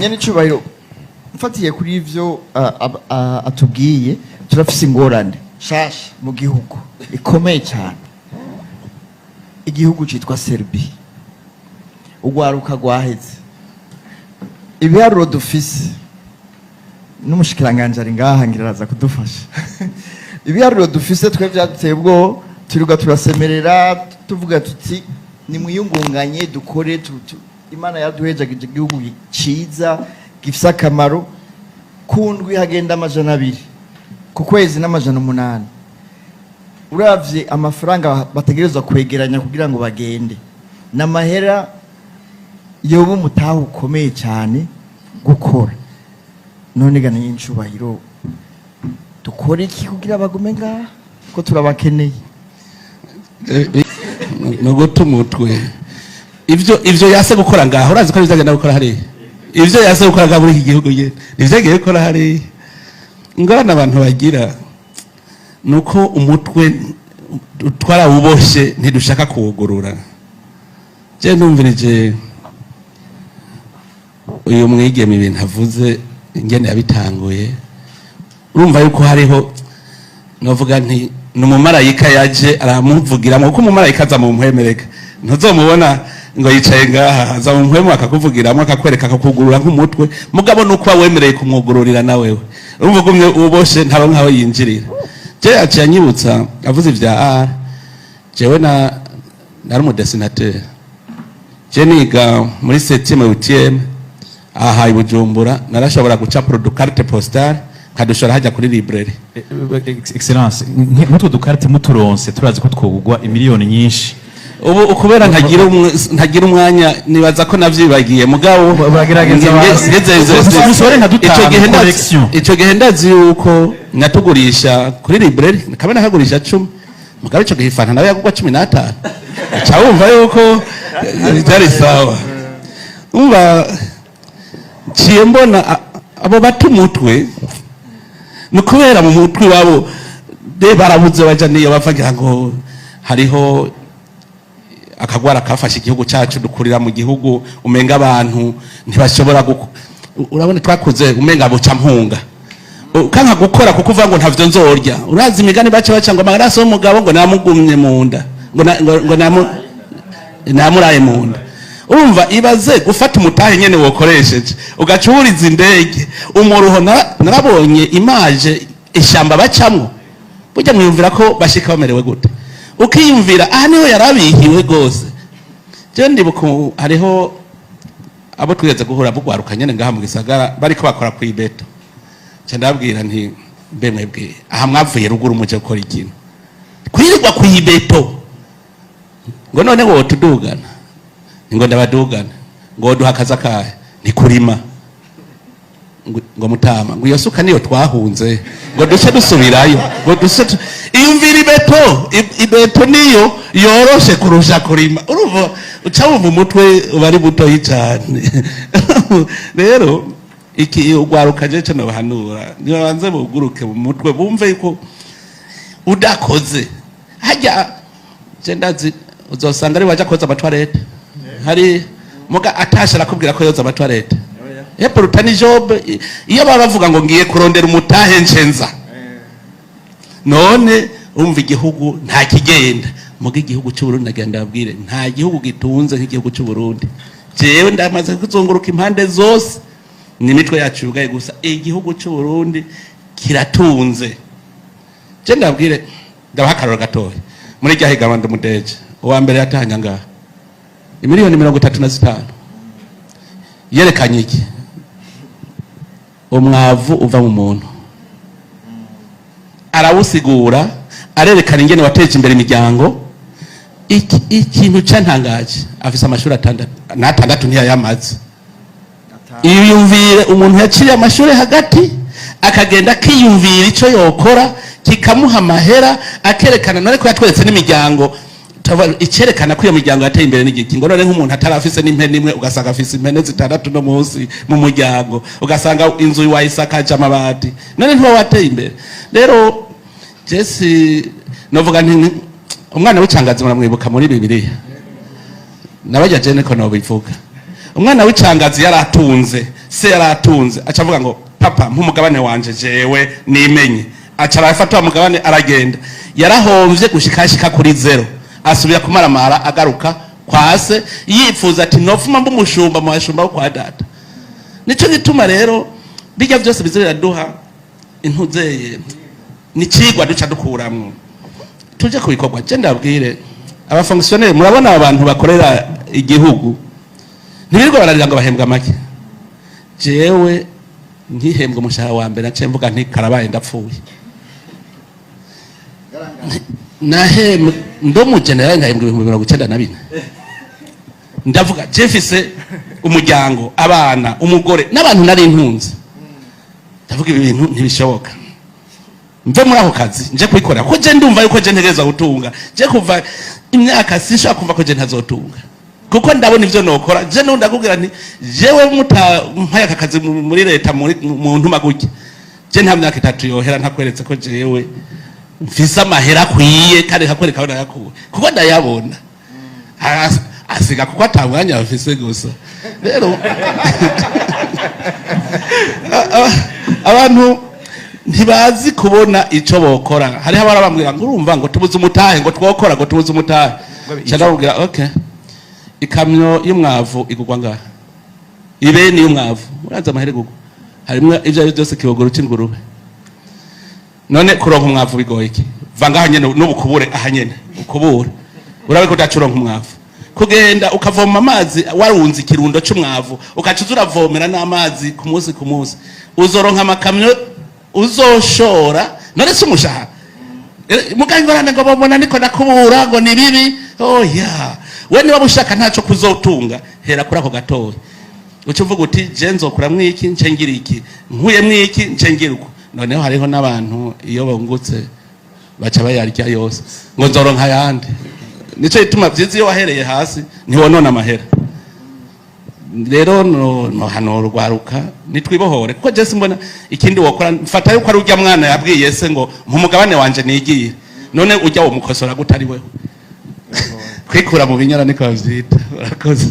Nyene icubahiro, mfatiye kuri ivyo atubwiye, turafise ingorane shasha mu gihugu ikomeye cyane. Igihugu citwa Serbie, urwaruka rwaheze. Ibiharuro dufise, n'umushikiranganje ari ngaha, ngira araza kudufasha. Ibiharuro dufise twe byaduteye ubwoba. Turiga turasemerera, tuvuga tuti: "Nimwiyungunganye, dukore." Imana yaduhejagije igihugu ciza gifise akamaro. Ku ndwi hagenda 200, ku kwezi n'800. Uravye amafaranga bategerezwa kwegeranya kugira ngo bagende, n'amahera yoba umutahe ukomeye cyane gukora. None ga n'incubahiro, dukore iki kugira bagume ngaha, ko turabakeneye? Ni uguta umutwe. Ivyo yase gukora ngaho, urazi ko bizagenda gukora hariya. Ivyo yase gukora ngaho muri iki gihugu nyene, nivyo agiye gukora hariya. Ingorane abantu bagira ni uko umutwe twarawuboshe, ntidushaka kuwugurura. Je numvirije uyu mwigeme, ibintu avuze, ingene yabitanguye, urumva yuko hariho, novuga nti ni umumarayika yaje aramuvugiramo, kuko umumarayika aza mu mpwemereka. Ntuzomubona ngo yicaye ngaha, aza mu mpwemu akakuvugiramo, akakwereka, akakugurura nk'umutwe. Mugabo nuko wemereye kumwugururira, nawewe urumva ugumye uboshe, ntaba nkaho yinjirira. Je yaciye anyibutsa avuze ivya art. Jewe na nari umu dessinateur. Je niga muri septième, huitième, aha i Bujumbura, narashobora gucapura udu carte postale, nkadushora hajya kuri librairie. Excellence, nk'utwo dukarite muturonse, turazi ko twogurwa imiliyoni nyinshi. Ubu kubera ntagira umwanya, nibaza ko navyibagiye, mugabo Bagerageza musohore nka dutanu, ico gihe collection. Ico gihe ndazi yuko natugurisha kuri librairie kamwe nakagurisha 10, mugabo ico gihe ifanta nawe yagurwa 15. Uca wumva yuko byari sawa. Umva, nciye mbona abo bata umutwe ni ukubera mu mutwe iwabo de barabuze baja niyo bavugira ngo hariho akagwara kafashe igihugu cyacu. Dukurira mu gihugu umenga abantu ntibashobora, urabona twakuze umenga buca mpunga kanka gukora, kuko uvuga ngo ntavyo nzorya. Urazi imigani baca baca ngo amaraso y'umugabo ngo namugumye mu nda, ngo namuraye mu nda. Urumva, ibaze gufata umutahe nyene wokoresheje, ugaca uwuriza indege, umuruho. Narabonye image, ishyamba bacamwo. Burya mwiyumvira ko bashika bamerewe gute? Ukiyumvira aha niho yarabihiwe rwose. Je ndibuka hariho abo twigeze guhura bugwaruka nyene ngaha mu gisagara, bariko bakora kw'ibeto. Nca ndababwira nti: "Mbe mwebwe aha mwavuye ruguru muje gukora ikintu, kwirirwa kw'ibeto?" Ngo: "None wotudugana?" Ngo: "Ndabadugana." Ngo: "Duha akazi." "Akahe?" "Ni kurima." Ngo: "Mutama," ngo, "iyo suka niyo twahunze, ngo duce dusubirayo, ngo duce iyumvira ibeto, ibeto niyo yoroshe kurusha kurima." Urumva uca wumva umutwe uba ari mutoyi cyane. Rero iki ugwaruka, je cyo nobahanura, nibabanze buguruke mu mutwe, bumve yuko udakoze hajya, je ndazi uzosanga ari waja koza ama toilettes hari, muga atashe arakubwira ko yoza ama toilettes. Eporuta ni job. Iyo baba bavuga ngo ngiye kurondera umutahe ncenza. None urumva igihugu nta kigenda. Muga igihugu cy'Uburundi, nagenda ndababwire, nta gihugu gitunze nk'igihugu cy'Uburundi. Jewe ndamaze kuzunguruka impande zose, ni imitwe yacu yugaye gusa. Igihugu cy'Uburundi kiratunze. Je ndabwire, ndabaha akaroro gatoya. Muri rya higanwa ndi umudeje, uwa mbere yatahanye ngaha imiliyoni 35. Yerekanye iki? Umwavu uva mu muntu, arawusigura, arerekana ingene wateje imbere imiryango. Ikintu cantangaje, afise amashuri atandatu n'atandatu ntiyayamaze. Iyumvire umuntu yaciriye amashuri hagati, akagenda akiyumvira icyo yokora kikamuha amahera, akerekana. None ko yatweretse n'imiryango, icerekana ko iyo miryango yateye imbere n'igiki? Ngo none nk'umuntu atarafise n'impene imwe, ugasanga afise impene zitandatu no munsi mu muryango, ugasanga inzu wayisakaje amabati, none ntiba wateye imbere? Rero jesi novuga nti umwana w'icangazi muramwibuka muri Bibiliya, nabajya je niko nobivuga. Umwana w'icangazi yaratunze. Se yaratunze, aca avuga ngo: "Papa, nk'umugabane wanje jewe nimenye." Aca arafata wa mugabane, aragenda, yarahomvye gushika ashika kuri zéro, asubira kumaramara, agaruka kwa se, yifuza ati: "Nofuma mba umushumba mu bashumba bo kwa data." Nico gituma rero bijya byose biza biraduha intuzeye, ni cigwa duca dukuramwo tuje ku bikorwa. Je ndabwire abafonctionnaire, murabona abantu bakorera igihugu ntibirirwa bararira ngo bahembwa make. Jewe nkihembwa umushahara wa mbere, naciye mvuga nti: "Karabaye, ndapfuye." Nahembwe ndo mu général, nkahembwa 94,000. Ndavuga: "Je mfise umuryango, abana, umugore n'abantu nari ntunze." Ndavuga: "Ibi bintu ntibishoboka, mve muri ako kazi nje kwikorera, ko je ndumva yuko je ntegerezwa gutunga." Je kuva imyaka sinshobora kumva ko je ntazotunga, kuko ndabona ivyo nokora. Je nundi ndakubwira nti: "Jewe muta mpaye aka kazi muri leta, muri mu ntuma gutya, je nta myaka 3 yohera ntakweretse ko jewe mfise amahera akwiye, kandi nkakwereka aho nayakuye, kuko ndayabona." Asiga kuko ata mwanya bafise gusa. Rero abantu ntibazi kubona ico bokora. Hariho abarabambwira ngo: "Urumva ngo tubuze umutahe, ngo twokora, ngo tubuze umutahe." Nca ndababwira: "Okay, ikamyo y'umwavu igurwa ngaha, ibeni y'umwavu uraza amahera igurwa, harimwo ivyo ari byose, kibogoro c'ingurube. None kuronka umwavu bigoye iki? Va ngaha nyene n'ubukubure aha nyene, ukubure urabe ko udaca uronka umwavu. Kugenda ukavoma amazi, warunze ikirundo c'umwavu, ukaca uza uravomera n'amazi ku munsi ku munsi, uzoronka amakamyo uzoshora. None si umushahara?" Muga ingorane ngo babona niko nakubura ngo ni bibi. Oya, we niba ushaka ntaco kuzotunga, hera kuri ako gatoya, uca uvuga uti: "Je nzokuramwo iki, nce ngira iki, nkuyemwo iki, nce ngira uko." Noneho hariho n'abantu iyo bungutse baca bayarya yose ngo nzoronka ayandi. Nico gituma vyiza iyo wahereye hasi, ntiwonona amahera. Rero no hano rwaruka, nitwibohore, kuko je simbona ikindi wokora. Mfata yuko ari urya mwana yabwiye se ngo: "Mpa umugabane wanje nigiye." None ujya wo mukosora gute ari wewe? Kwikura mu binyara niko bavyita. Urakoze.